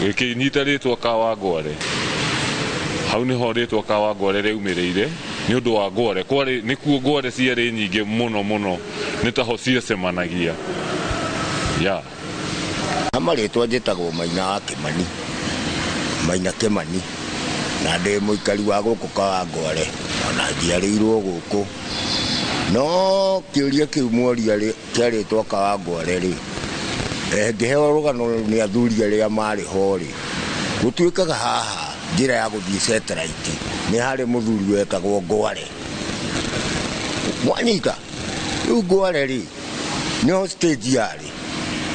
gĩkĩnyita rĩtwa Kawangware. Hau nĩho rĩtwa Kawangware rĩaumĩrĩire nĩ ũndũ wa ngware, kwarĩ nĩkuo ngware ciarĩ nyingĩ mũno mũno, nĩ taho ciacemanagia. Yeah. Hama rĩtwa njĩtagwo Maina wa Kĩmani, Maina Kĩmani, na ndĩ mũikari wa gũkũ Kawangware, ona njiarĩirwo gũkũ. No kĩũria kĩu mworia kĩa rĩtwa Kawangware rĩ, ngĩheo rũgano nĩ athuri arĩa marĩ ho rĩ, gũtuĩkaga haha njĩra ya gũthiĩ satellite nĩ harĩ mũthuri wetagwo Ngware. Mwanyita rĩu Ngware rĩ nĩho stage yarĩ.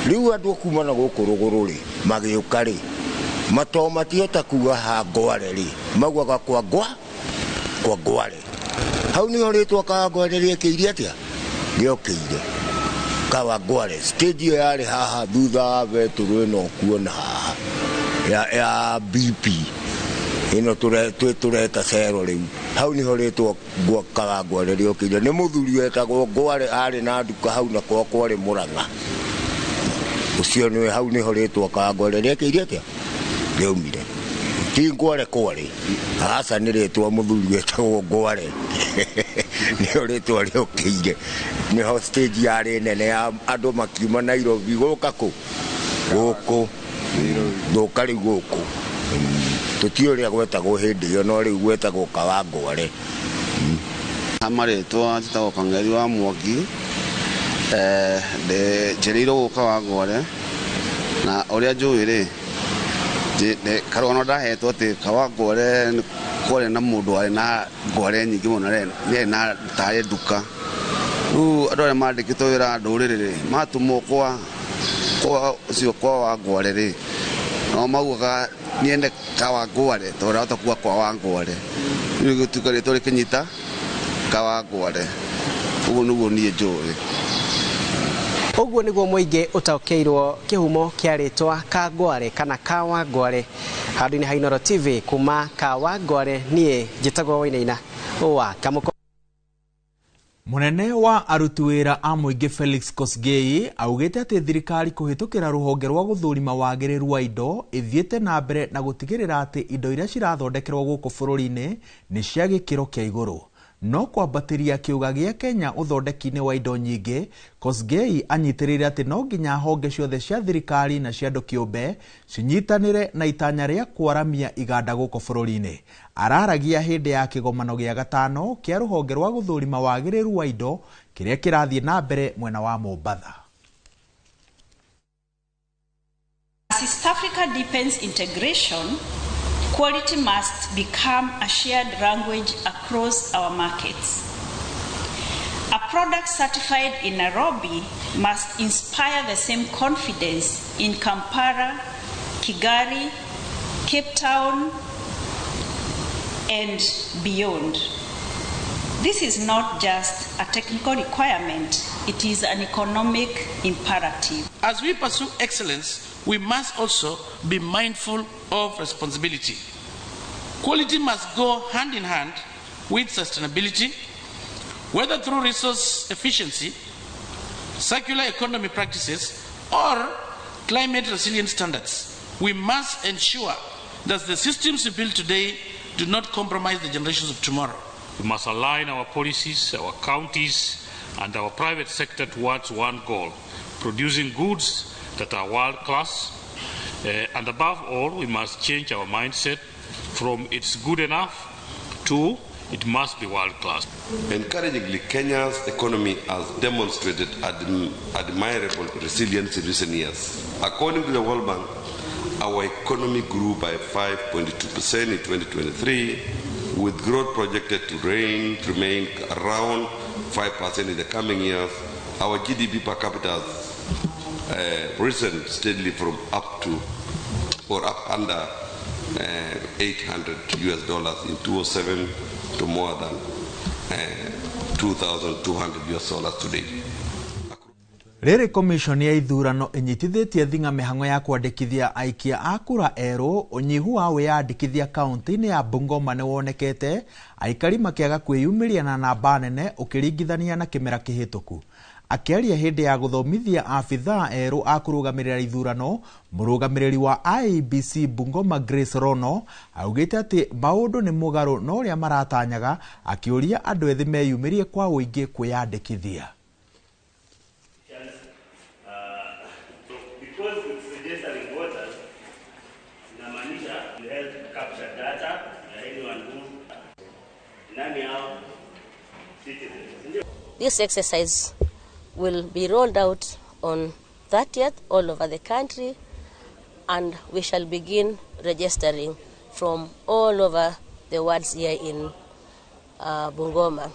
Rĩu andũ kuma na gũkũ rũgũrũ rĩ magĩũka rĩ mato matihota kuga ha Ngware rĩ maugaga kwa ngwa kwa Ngware. Hau nĩho rĩtwa Kawangware rĩekĩire atĩa? Rĩokĩire Kawangware. Stage ĩyo yarĩ haha thutha wa betũrũ ĩno kuona haha ya BP ĩno tũreta cero rĩu. Hau nĩho rĩtwa Kawangware rĩokĩire. Nĩ mũthuri wetagwo Ngware arĩ na nduka hau na kwa kwarĩ Mũrang'a. Ũcio nĩwe hau nĩho rĩtwa Kawangware rĩekĩire atĩa? Rĩaumire. Ti Ngware kwarĩ, aca nĩ rĩtwa mũthuri wetagwo Ngware nĩho rĩtwa rĩokĩire. Nĩho stage yarĩ nene ya andũ makiuma Nairobi gũka kũ? Gũkũ. Gũka rĩu gũkũ. Tũtiũĩ ũrĩa gwetagwo hĩndĩ ĩyo, no rĩu gwetagwo Kawangware. Hama rĩtwa njĩtagwo Kang'eri wa Mwangi, njiarĩirwo gũkũ Kawangware, na ũrĩa njũĩ rĩ karũgano ndahetwo atĩ Kawangware kwarĩ na mũndũ warĩ na ngware nyingĩ mũno, nĩ na tarĩ nduka. Rĩu andũ arĩa mandĩkĩtwo wĩra ndũrĩrĩ rĩ matũmwo kwa ũcio kwa Wangware rĩ, no maugaga niende Kawangware tondũ ndahota kuga kwa Wangware. Rĩu gĩtuĩka rĩtwa rĩkĩnyita Kawangware. Ũguo nĩguo niĩ njũĩ. Ũguo nĩguo mũingĩ ũtaũkĩirwo kĩhumo kĩa rĩtwa Kangware kana Kawangware. Handũ-inĩ ha Inooro TV kuma Kawangware, niĩ njĩtagwo Wainaina wa Kamũko. Mũnene wa aruti wĩra a mũingĩ Felix Kosgei augĩte atĩ thirikari kũhĩtũkĩra rũhonge rwa gũthũrima wagĩrĩru wa indo ĩthiĩte na mbere na gũtigĩrĩra atĩ indo iria cirathondekerwo gũkũ bũrũri-inĩ nĩ cia gĩkĩro kĩa igũrũ. No kwambatĩria kĩũga gĩa Kenya ũthondeki-inĩ wa indo nyingĩ, Kosgei anyitĩrĩire atĩ no nginya honge ciothe cia thirikari na cia andũ kĩũmbe cinyitanĩre na itanya rĩa kwaramia iganda gũkũ bũrũri-inĩ. Araragia hĩndĩ ya kĩgomano gĩa gatano kĩa rũhonge rwa gũthũrima wagĩrĩru wa indo kĩrĩa kĩrathiĩ na mbere mwena wa Mombatha. As East Africa deepens integration, quality must become a shared language across our markets. A product certified in Nairobi must inspire the same confidence in Kampala, Kigali, Cape Town, and beyond. This is not just a technical requirement, it is an economic imperative. As we pursue excellence, we must also be mindful of responsibility. Quality must go hand in hand with sustainability, whether through resource efficiency, circular economy practices, or climate resilient standards. We must ensure that the systems we build today do not compromise the generations of tomorrow. We must align our policies, our counties, and our private sector towards one goal, producing goods that are world-class. And above all, we must change our mindset from it's good enough to it must be world-class. Encouragingly, Kenya's economy has demonstrated admirable resilience in recent years. According to the World Bank, our economy grew by 5.2% in 2023, With growth projected to remain around 5% in the coming years, our GDP per capita has risen steadily from up to or up under $800 in 2007 to more than $2,200 today. Rĩrĩ komishoni ya ithurano ĩnyitithĩtie thing'a mĩhang'o ya kwandĩkithia aikia a kura erũ. Ũnyihu wa wĩyandĩkithia kaunti-inĩ ya Bungoma nĩ wonekete, aikari makĩaga kwĩyumĩria na namba nene ũkĩringithania na kĩmera kĩhĩtũku. Akĩaria hĩndĩ ya gũthomithia abithaa erũ a kũrũgamĩrĩra ithurano, mũrũgamĩrĩri wa IEBC Bungoma Grace Rono augĩte atĩ maũndũ nĩ mũgarũ na ũrĩa maratanyaga, akĩũria andũ ethĩ meyumĩrie kwa ũingĩ kwĩyandĩkithia. This exercise will be rolled out on 30th all over the country, and we shall begin registering from all over the wards here in Bungoma.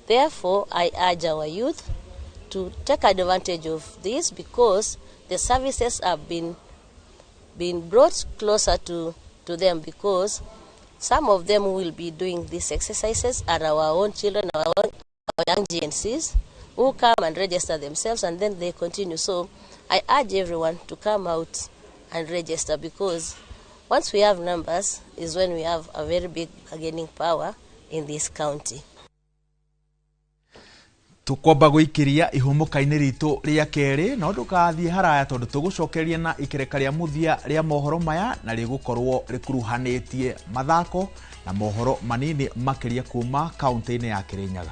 Therefore, I urge our youth to take advantage of this, because the services have been brought closer to them, because some of them who will be doing these exercises are our own children, our young GNCs, who come and register themselves and then they continue. So I urge everyone to come out and register, because once we have numbers is when we have a very big bargaining power in this county. Tukwamba gũikĩria ihũmũka-inĩ ritũ rĩa kerĩ, no ndũgathiĩ haraya tondũ tũgũcokeria na ikereka rĩa mũthia rĩa mohoro maya, na rĩgũkorwo rĩkuruhanĩtie mathako na mohoro manini makĩria kuma kaunti-inĩ ya Kirinyaga.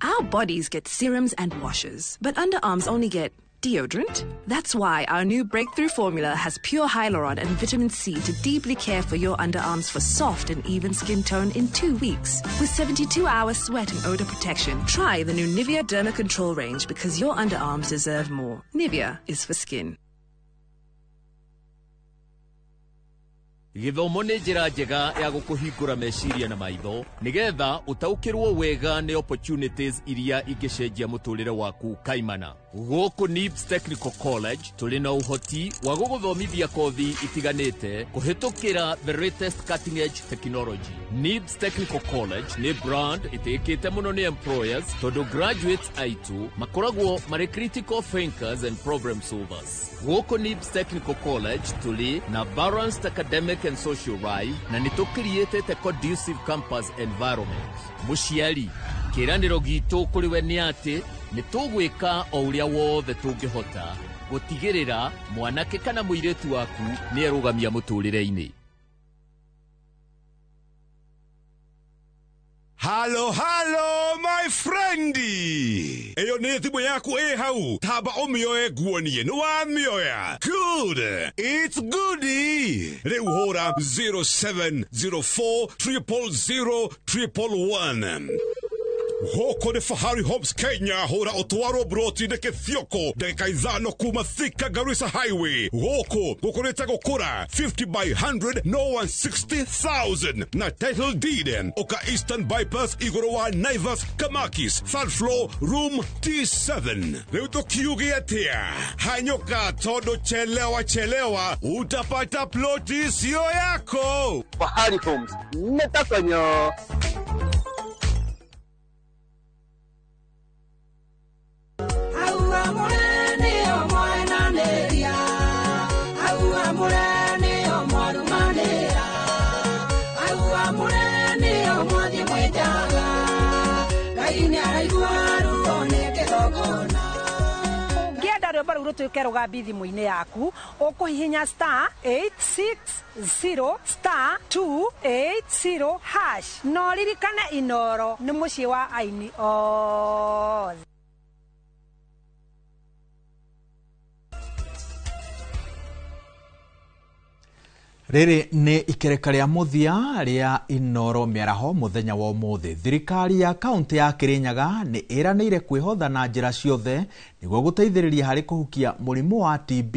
Our bodies get serums and washes, but underarms only get deodorant. That's why our new breakthrough formula has pure hyaluron and vitamin C to deeply care for your underarms for soft and even skin tone in 2 weeks. With 72-hour sweat and odor protection, try the new Nivea Derma Control range, because your underarms deserve more. Nivea is for skin. Gĩthomo nĩ njĩra njega ya gũkũhingũra meciria na maitho nĩgetha ũtaũkĩrwo wega nĩ opportunities iria ingĩcenjia mũtũrĩre waku kaimana. Gũkũ NIBS Technical College tũrĩ na ũhoti wa gũgũthomithia kothi itiganĩte kũhĩtũkĩra the latest cutting edge technology. NIBS Technical College nĩ brand ĩtĩkĩte mũno nĩ employers tondũ graduates aitũ makoragwo marĩ critical thinkers and problem solvers. Gũkũ NIBS Technical College tũrĩ na balanced academic and social life na nĩ tũkiriĩtĩte conducive campus environment. Mũciari, kĩĩranĩro gitũ kũrĩ we nĩ atĩ nĩ tũgwĩka o ũrĩa wothe tũngĩhota gũtigĩrĩra mwanake kana mũirĩtu waku nĩ erũgamia mũtũrĩre-inĩ. Halo, halo, my friendi. Eyo nĩ thimũ yaku ĩ hau. Tamba ũmĩoe nguonie nĩ wamĩoya. Good. It's goodie. Rĩu hũra 0704 000 111. Gũkũ nĩ Fahari Homes Kenya, hũra ũtwarwo broti-inĩ Kĩthioko, ndagĩka 5 kuma Thika Garissa Highway. Gũkũ gũkũrĩte gũkũra 50 by 100 no 160,000 na title deed. Ũka Eastern Bypass igũrũ wa Naivas Kamakis, third floor room T7. Rĩu tũkiuge atĩa? Hanyũka tondũ chelewa chelewa utapata ploti sio yako. Fahari Homes nĩtakonyo. Ũngĩenda rwĩmbo rũu rũtuĩke rũgambi thimũ-inĩ yaku, ũkũhihinya *860 *280 hash. Na ũririkane Inoro nĩ mũciĩ wa aini othe. Rĩrĩ nĩ ikereka rĩa mũthia rĩa Inoro mĩaraho mũthenya wa ũmũthĩ. Thirikari ya kaũntĩ ya Kirinyaga nĩ ĩranĩire kwĩhotha na njĩra ciothe nĩguo gũteithĩrĩria harĩ kũhukia mũrimũ wa TB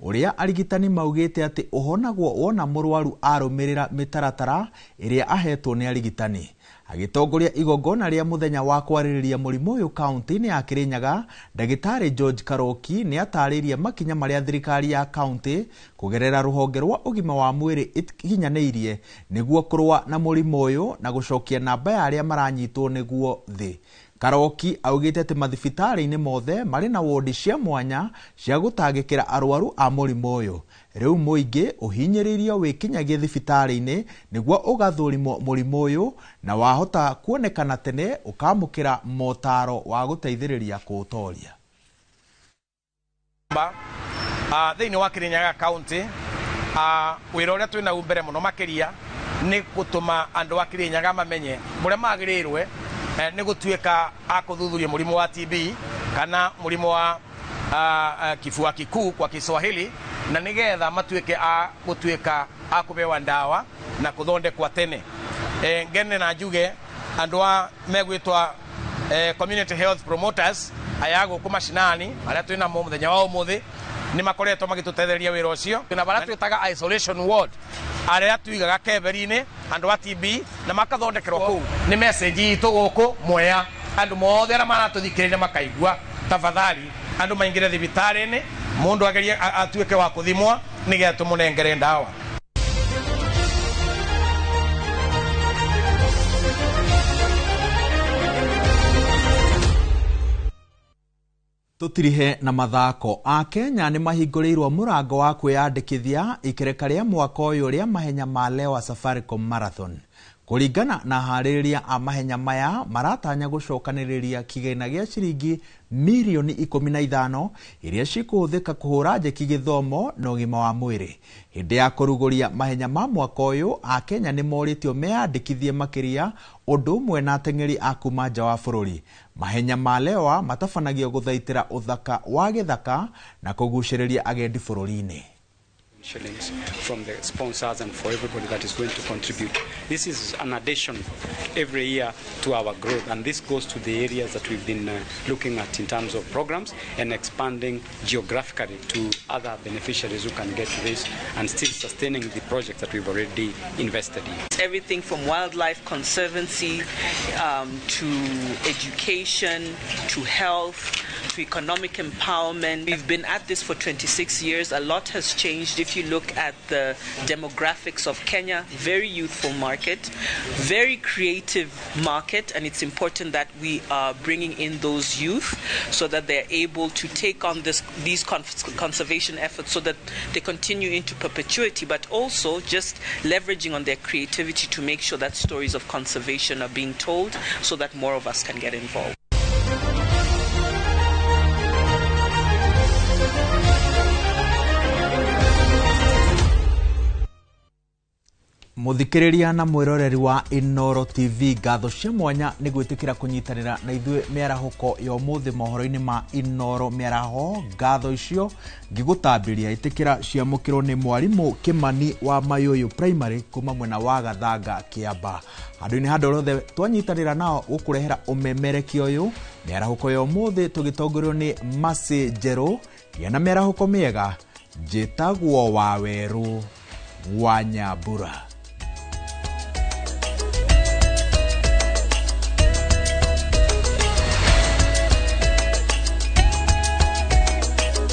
ũrĩa arigitani maugĩte atĩ ũhonagwo wona mũrwaru arũmĩrĩra mĩtaratara ĩrĩa ahetwo nĩ arigitani. Agĩtongoria igongona rĩa mũthenya wa kwarĩrĩria mũrimũ ũyũ kaũntĩ-inĩ ya Kirinyaga, Ndagĩtarĩ George Karoki nĩ atarĩirie makinya marĩa thirikari ya kaũntĩ kũgerera rũhonge rwa ũgima wa mwĩrĩ ĩkinyanĩirie nĩguo kũrũa na mũrimũ ũyũ na gũcokia namba ya arĩa maranyitwo nĩguo thĩ. Karoki augĩte atĩ mathibitarĩ-inĩ mothe marĩ na wodi cia mwanya cia gũtangĩkĩra arwaru a mũrimũ ũyũ. Rĩu mũingĩ ũhinyĩrĩirio wĩkinyagie thibitarĩ-inĩ nĩguo ũgathũrimwo mũrimũ ũyũ na wahota kuonekana tene ũkamũkĩra motaro wa gũteithĩrĩria kũũtoria. Thĩinĩ wa Kirinyaga County wĩra ũrĩa twĩna mbere mũno makĩria nĩ gũtũma andũ a Kirinyaga mamenye ũrĩa magĩrĩirwe nĩ gũtuĩka a kũthuthuria mũrimũ wa TB kana mũrimũ wa kifua kikuu kwa Kiswahili, na nigetha matuĩke a gũtuĩka a kũbewa ndawa na kũthondekwa tene. Ngene na njuge andũ a megwĩtwa community health promoters aya gũkũ mashinani arĩa twĩna mo mũthenya wa ũmũthĩ nĩ makoretwo magĩtũtetheria wĩra ũcio. Na barĩa twĩtaga isolation ward arĩa tuigaga keberi-inĩ andũ a TB na makathondekerwo kũu. Nĩ message itũ gũkũ Mwea andũ mothe arĩa maratũthikĩrĩria makaigua, tafadhali andũ maingĩre thibitarĩ-inĩ mũndũ agerie atuĩke wa kũthimwo nĩgetha tũmũnengere ndawa. Tutirihe na mathako. A Kenya nĩ mahingũrĩirwo mũrango wa kwĩyandĩkithia ikereka rĩa mwaka ũyũ rĩa mahenya ma Lewa Safaricom Marathon. Kũringana na harĩrĩria a mahenya maya maratanya gũcokanĩrĩria kĩgĩna gĩa ciringi mirioni 15 iria cikũhũthĩka kũhũra njeki gĩthomo na ũgima wa mwĩrĩ. Hĩndĩ ya kũrugũria mahenya ma mwaka ũyũ, a Kenya nĩ morĩtio meyandĩkithie makĩria ũndũ ũmwe na ateng'eri a kuma nja wa bũrũri. Mahenya ma Lewa matabanagio gũthaitĩra ũthaka wa gĩthaka na kũgucĩrĩria agendi bũrũri-inĩ. Shillings from the sponsors and for everybody that is going to contribute. This is an addition every year to our growth, and this goes to the areas that we've been looking at in terms of programs and expanding geographically to other beneficiaries who can get this and still sustaining the project that we've already invested in. Everything from wildlife conservancy to education to health to economic empowerment. We've been at this for 26 years. A lot has changed. If you look at the demographics of Kenya, very youthful market, very creative market, and it's important that we are bringing in those youth so that they're able to take on these conservation efforts so that they continue into perpetuity, but also just leveraging on their creativity to make sure that stories of conservation are being told so that more of us can get involved. Muthikiriria na mwiroreri wa Inoro TV, ngatho cia mwanya nĩ gwĩtĩkĩra kũnyitanĩra na ithuĩ mĩarahũko ya ũmũthĩ mohoro-inĩ ma Inoro mĩaraho. Ngatho icio ngĩgũtambĩria ĩtĩkĩra ciamũkĩrwo nĩ mwarimũ Kimani wa Mayũyũ Primary kuma mwena wa Gathanga Kĩamba. Handũ-inĩ handũ rothe twanyitanĩra nao gũkũrehera ũmemerekia ũyũ mĩarahũko ya ũmũthĩ tũgĩtongorio nĩ Mercy Njerũ. Gĩa na mĩarahũko mĩega. Njĩtagwo Wawerũ wa Nyambura.